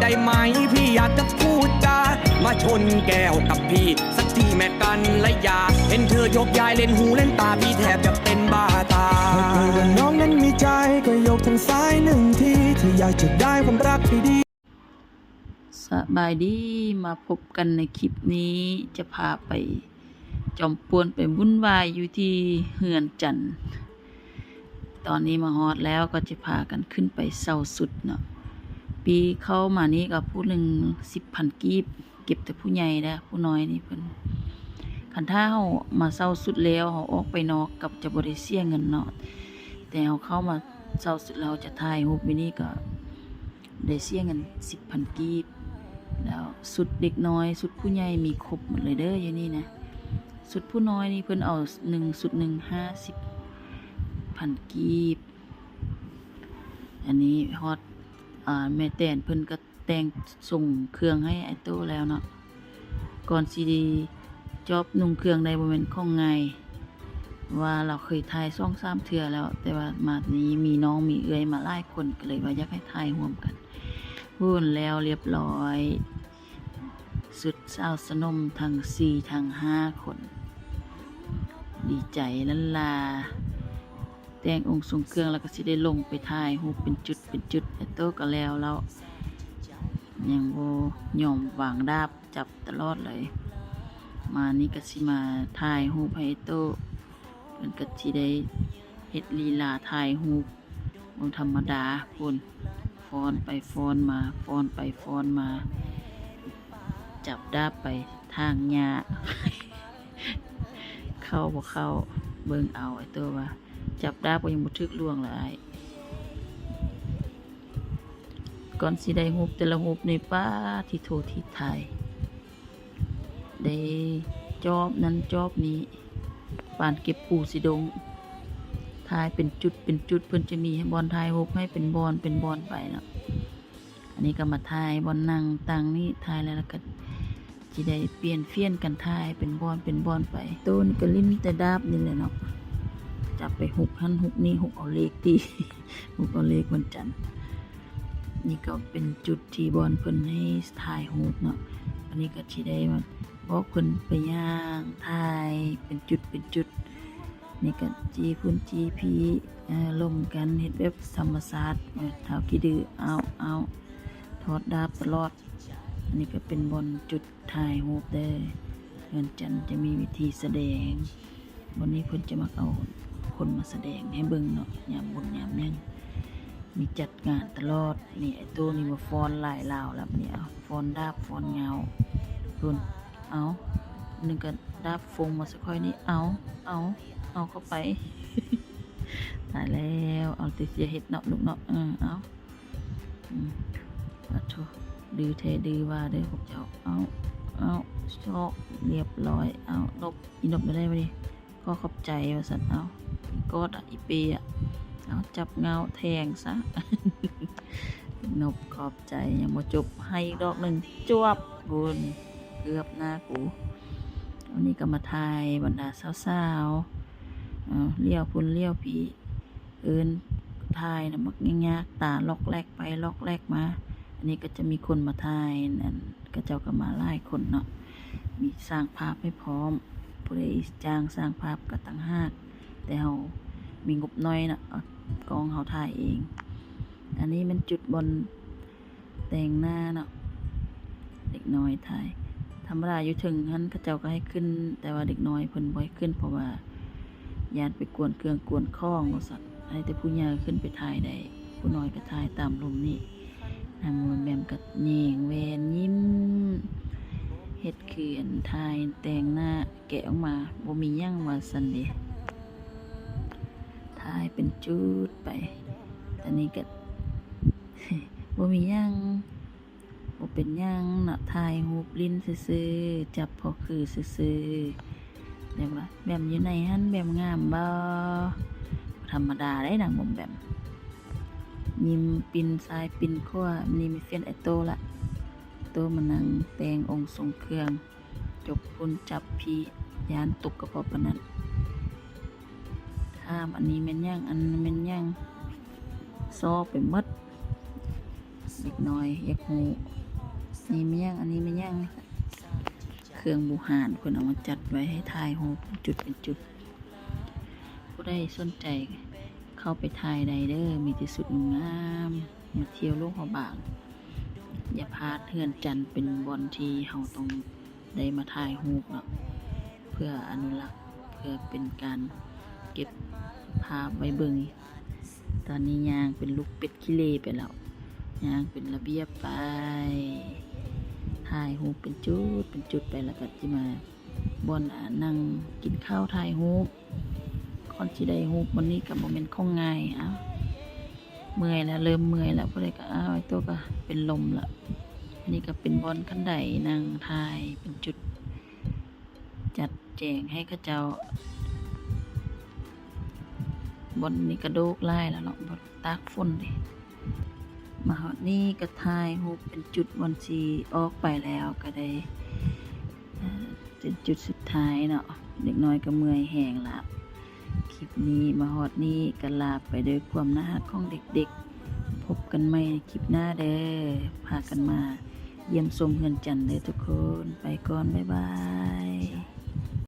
ได้ไหม พี่อยากจะพูดจา มาชนแก้วกับพี่สักทีแม่กัลยา เห็นเธอโยกย้ายเล่นหูเล่นตา พี่แทบจะเป็นบ้าตาย ถ้าเธอว่าน้องนั้นมีใจ ก็ยกทางซ้ายหนึ่งที ถ้าอยากจะได้ความรักดีๆ ສະບາຍດີ ມາພົບກັນໃນຄລິບນີ້ ຈະພາໄປຈອມປ່ວນ ໄປວຸ່ນວາຍຢູ່ທີ່ເຮືອນຈັນ. ຕອນນີ້ມາຮອດແລ້ວ ກໍຈະພາກັນຂຶ້ນໄປເຊົ່າຊຸດເນາະ. ປີເຂົ້າມານີ້ກໍຜູ້ໜຶ່ງສິບພັນກີບ ເກັບແຕ່ຜູ້ໃຫຍ່ເດີ້ ຜູ້ນ້ອຍນີ້ເພິ່ນ ຄັນຖ້າເຮົາມາເຊົ່າຊຸດແລ້ວ ເຮົາອອກໄປນອກກໍຈະບໍ່ໄດ້ເສຍເງິນເນາະ, ແຕ່ເຮົາເຂົ້າມາເຊົ່າຊຸດແລ້ວ ເຮົາຈະຖ່າຍຮູບຢູ່ນີ້ກໍ ໄດ້ເສຍເງິນສິບພັນກີບ ແລ້ວຊຸດເດັກນ້ອຍ ຊຸດຜູ້ໃຫຍ່ມີຄົບໝົດເລີຍເດີ້ ຢູ່ນີ້ນະ. ຊຸດຜູ້ນ້ອຍນີ້ເພິ່ນເອົາໜຶ່ງຊຸດໜຶ່ງຫ້າສິບພັນກີບ. ອັນນີ້ຮອດ ອາ ແມ່ແຕນເພິ່ນກໍແຕ່ງສົ່ງເຄື່ອງໃຫ້ອ້າຍໂຕ້ແລ້ວເນາະ. ກ່ອນຊິຈອບນຸ່ງເຄື່ອງໄດ້ບໍ່ແມ່ນຂອງງ່າຍ, ວ່າລາວເຄີຍຖ່າຍສອງສາມເທື່ອແລ້ວ, ແຕ່ວ່າມານີ້ມີນ້ອງມີເອື້ອຍມາຫຼາຍຄົນ ກໍເລີຍວ່າຢາກໃຫ້ຖ່າຍຮ່ວມກັນ. ພຸ້ນ ແລ້ວລຽບຮ້ອຍ ຊຸດສາວສະໜົມທັງສີ່ທັງຫ້າຄົນ ດີໃຈລ້ານລາ. ແຕ່ງອົງຊົງເຄື່ອງແລ້ວກໍຊິໄດ້ລົງໄປຖ່າຍຮູບເປັນຈຸດເປັນຈຸດ. ອ້າຍໂຕ້ກໍແລ້ວແລ້ວ ຍັງບໍ່ຍອມວາງດາບ ຈັບຕະຫຼອດເລີຍ. ມານີ້ກໍຊິມາຖ່າຍຮູບໃຫ້ອ້າຍໂຕ້, ເພິ່ນກໍຊິໄດ້ເຮັດລີລາຖ່າຍຮູບບໍ່ທຳມະດາ. ພຸ້ນ ຟ້ອນໄປຟ້ອນມາ ຟ້ອນໄປຟ້ອນມາ ຈັບດາບໄປຖາງຫຍ້າ ເຂົ້າບໍ່ເຂົ້າ ເບິ່ງເອົາ. ອ້າຍໂຕ້ວ່າ ຈັບດາບກໍຍັງບໍ່ຖືກລ່ວງເລີຍອ້າຍ. ກ່ອນຊິໄດ້ຮູບແຕ່ລະຮູບນີ້ ປາດທິໂທ ຖີບຖ່າຍ ໄດ້ຈອບນັ້ນຈອບນີ້ ປານເກັບປູໃສ່ດົງ ຖ່າຍເປັນຈຸດເປັນຈຸດ. ເພິ່ນຈະມີໃຫ້ບ່ອນຖ່າຍຮູບໃຫ້ເປັນບ່ອນເປັນບ່ອນໄປເນາະ. ອັນນີ້ກໍມາຖ່າຍບ່ອນນັ່ງຕັ້ງນີ້ ຖ່າຍແລ້ວ ແລ້ວກໍຊິໄດ້ປ່ຽນຟຽນກັນຖ່າຍເປັນບ່ອນເປັນບ່ອນໄປ. ໂຕນີ້ກໍຫຼິ້ນແຕ່ດາບນີ້ແຫຼະເນາະ, ຈັບໄປຮຸກຫັ້ນຮຸກນີ້ ຮຸກເອົາເລກຕິ ຮຸກເອົາເລກວັນຈັນ. ນີ້ກໍເປັນຈຸດທີ່ບ່ອນເພິ່ນໃຫ້ຖ່າຍຮູບເນາະ. ອັນນີ້ກໍຊິໄດ້ມາບອກເພິ່ນໄປຍ່າງຖ່າຍເປັນຈຸດເປັນຈຸດ. ນີ້ກໍຈີ່ພຸ້ນຈີ່ພີ້ ເອີ ລົມກັນ ເຮັດແບບທຳມະຊາດ ເອີ ທ້າວຂີ້ດື້ ເອົາ ເອົາ ຖອດດາບຕະຫຼອດ. ອັນນີ້ກໍເປັນບ່ອນຈຸດຖ່າຍຮູບເດີ້. ເຮືອນຈັນຈະມີເວທີສະແດງ, ບ່ອນນີ້ເພິ່ນຈະມັກເອົາຄົນມາສະແດງໃຫ້ເບິ່ງເນາະ ຍາມບຸນຍາມຫຍັງ ມີຈັດງານຕະຫຼອດ. ນີ້ ໄອ້ໂຕນີ້ມາຟ້ອນຫຼາຍລາວແລ້ວ ນີ້ ເອົາ ຟ້ອນດາບຟ້ອນງາວ ພຸ້ນ ເອົາ ໜຶ່ງກໍດາບຟົງມາໃສ່ຂ້ອຍນີ້ ເອົາ ເອົາ ເອົາເຂົ້າໄປ. ຕາຍແລ້ວ ເອົາແຕ່ເສຍເຫດເນາະລູກເນາະ. ເອີ ເອົາ ອືມ ປະໂທ ດື້ແທ້ດື້ວ່າເດີ້ພວກເຈົ້າ. ເອົາ ເອົາ ຊອກ ລຽບຮ້ອຍ. ເອົາ ນົບ ອີນົບໄດ້ບໍ່ນີ້ ຂໍຂອບໃຈວ່າຊັ້ນ. ເອົາ ກອດ ອີເປ ເອົາ ຈັບເງົາແທງຊະ. ນົບຂອບໃຈ ຍັງບໍ່ຈົບ ໃຫ້ອີກດອກໜຶ່ງ ຈວບ ພຸ້ນ ເກືອບໜ້າກູ. ວັນນີ້ກໍມາຖ່າຍບັນດາສາວໆ ເອົາ ລ້ຽວພຸ້ນລ້ຽວພີ້ ເອີ້ນຖ່າຍນະ ມັກຍາກໆ ຕາລັອກແລັກໄປລັອກແລັກມາ. ອັນນີ້ກໍຈະມີຄົນມາຖ່າຍ ອັນ ເຂົາເຈົ້າກໍມາຫຼາຍຄົນເນາະ, ມີຊ່າງພາບໃຫ້ພ້ອມ. ຜູ້ໃດຈ້າງຊ່າງພາບກໍຕ່າງຫາກ, ແຕ່ເຮົາມີງົບໜ້ອຍເນາະ, ເອົາກ້ອງເຮົາຖ່າຍເອງ. ອັນນີ້ແມ່ນຈຸດບ່ອນແຕ່ງໜ້າເນາະ, ເດັກນ້ອຍຖ່າຍ. ທຳມະດາຢູ່ເທິງຫັ້ນເຂົາເຈົ້າກໍໃຫ້ຂຶ້ນ, ແຕ່ວ່າເດັກນ້ອຍເພິ່ນບໍ່ໃຫ້ຂຶ້ນ ເພາະວ່າຢ້ານໄປກວນເຄື່ອງກວນຂອງວ່າຊັ້ນ, ໃຫ້ແຕ່ຜູ້ໃຫຍ່ຂຶ້ນໄປຖ່າຍໄດ້. ຜູ້ນ້ອຍກໍຖ່າຍຕາມລຸ່ມນີ້. ນາງແບມກໍແຍງແວ່ນຍິ້ມ ເຮັດຄືອັນຖ່າຍແຕ່ງໜ້າ ແກະອອກມາບໍ່ມີຫຍັງວ່າຊັ້ນເດ. ຖ່າຍເປັນຈຸດໄປ. ຕອນນີ້ກໍບໍ່ມີຫຍັງ, ບໍ່ເປັນຫຍັງເນາະ, ຖ່າຍຮູບຫຼິ້ນຊື່ໆ ຈັບພໍຄືຊື່ໆ. ແບມວ່າ ແບມຢູ່ໃນຫັ້ນ ແບມງາມບໍ່? ທຳມະດາໄດ໋ ນາງບອມແບມ. ຍິ້ມປິ່ນຊ້າຍປິ່ນຂວາ. ນີ້ແມ່ນແຟນອ້າຍໂຕ້ລະ. ໂຕ້ມານັ່ງແຕ່ງອົງຊົງເຄື່ອງ, ຈົບພຸ້ນຈັບພີ້ ຢ້ານຕົກກະເພາະປານນັ້ນ. ຖາມ ອັນນີ້ແມ່ນຫຍັງ? ອັນນັ້ນແມ່ນຫຍັງ? ຊອກໄປໝົດ. ເດັກນ້ອຍຢາກຮູ້ ນີ້ແມ່ນຫຍັງ ອັນນີ້ແມ່ນຫຍັງ ເຄື່ອງບູຮານ ເພິ່ນເອົາມາຈັດໄວ້ໃຫ້ຖ່າຍຮູບເປັນຈຸດເປັນຈຸດ. ຜູ້ໃດສົນໃຈເຂົ້າໄປຖ່າຍໄດ້ເດີ ມີແຕ່ຊຸດງາມໆ. ມາທ່ຽວຫຼວງພະບາງ ຢ່າພາດເຮືອນຈັນ ເປັນບ່ອນທີ່ເຮົາຕ້ອງໄດ້ມາຖ່າຍຮູບເນາະ ເພື່ອອະນຸລັກ ເພື່ອເປັນການເກັບພາບໄວ້ເບິ່ງ. ຕອນນີ້ຍ່າງເປັນລູກເປັດຂີ້ເລໄປແລ້ວ ຍ່າງເປັນລະບຽບໄປ ຖ່າຍຮູບເປັນຈຸດເປັນຈຸດໄປ ແລ້ວກໍຊິມາບ່ອນ ອາ ນັ່ງກິນເຂົ້າຖ່າຍຮູບ. ກ່ອນຊິໄດ້ຮູບມື້ນີ້ກໍບໍ່ແມ່ນຂອງງ່າຍ. ອ້າວ ເມື່ອຍແລ້ວ ເລີ່ມເມື່ອຍແລ້ວ ຜູ້ໃດກໍ ອ້າວ ໄອ້ໂຕກໍເປັນລົມລະ. ນີ້ກໍເປັນບ່ອນຄັນໄດ ນັ່ງຖ່າຍເປັນຈຸດ ຈັດແຈງໃຫ້ເຂົາເຈົ້າ. ບ່ອນນີ້ກະໂດກຫຼາຍແລ້ວເນາະ ບ່ອນຕາກຝົນເດ. ມາຮອດນີ້ກະຖ່າຍຮູບເປັນຈຸດ ບ່ອນຊິອອກໄປແລ້ວກະໄດ້ ເປັນຈຸດສຸດທ້າຍເນາະ ເດັກນ້ອຍກໍເມື່ອຍແຮງລະ. ຄລິບນີ້ມາຮອດນີ້ກໍລາໄປດ້ວຍຄວາມໜ້າຮັກຂອງເດັກໆ. ພົບກັນໃໝ່ໃນຄລິບໜ້າເດີ. ພາກັນມາຢ້ຽມຊົມເຮືອນຈັນເດີທຸກຄົນ. ໄປກ່ອນ ບາຍບາຍ.